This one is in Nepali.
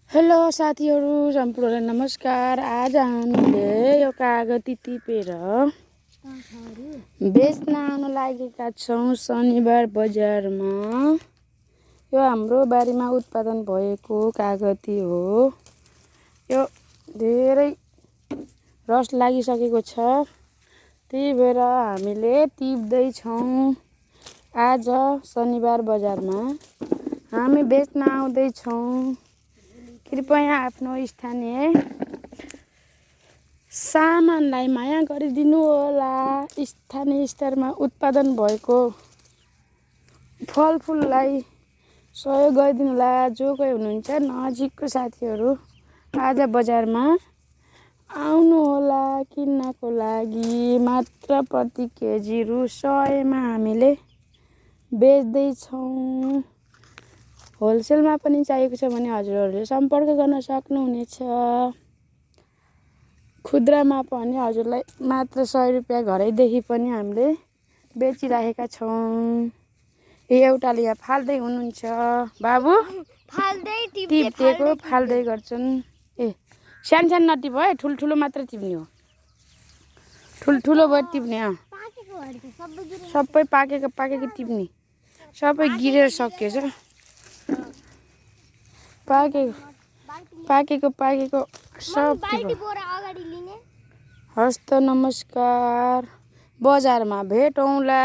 हेलो साथीहरू सम्पूर्णलाई नमस्कार। आज हामीले यो कागती टिपेर बेच्न आउन लागेका छौँ शनिबार बजारमा। यो हाम्रो बारीमा उत्पादन भएको कागती हो। यो धेरै रस लागिसकेको छ, त्यही भएर हामीले टिप्दैछौँ। आज शनिबार बजारमा हामी बेच्न आउँदैछौँ। कृपया आफ्नो स्थानीय सामानलाई माया गरिदिनु होला। स्थानीय स्तरमा उत्पादन भएको फलफुललाई सहयोग गरिदिनु होला। जो कोही हुनुहुन्छ नजिकको साथीहरू आज बजारमा आउनु होला किन्नको लागि। मात्र प्रति केजी रु 100 मा हामीले बेच्दैछौँ। होलसेलमा पनि चाहिएको छ भने हजुरहरूले सम्पर्क गर्न सक्नुहुनेछ। खुद्रामा पनि हजुरलाई मात्र 100 रुपियाँ घरैदेखि पनि हामीले बेचिरहेका छौँ। एउटाले यहाँ फाल्दै हुनुहुन्छ। बाबु टिपेको फाल्दै गर्छन्। सानो सानो नटिप है, ठुल्ठुलो मात्र टिप्ने हो। ठुल्ठुलो भयो टिप्ने। सबै पाकेको टिप्ने। सबै गिरेर सकिएछ। पाकेको सब हस्त नमस्कार। बजारमा भेटौँला।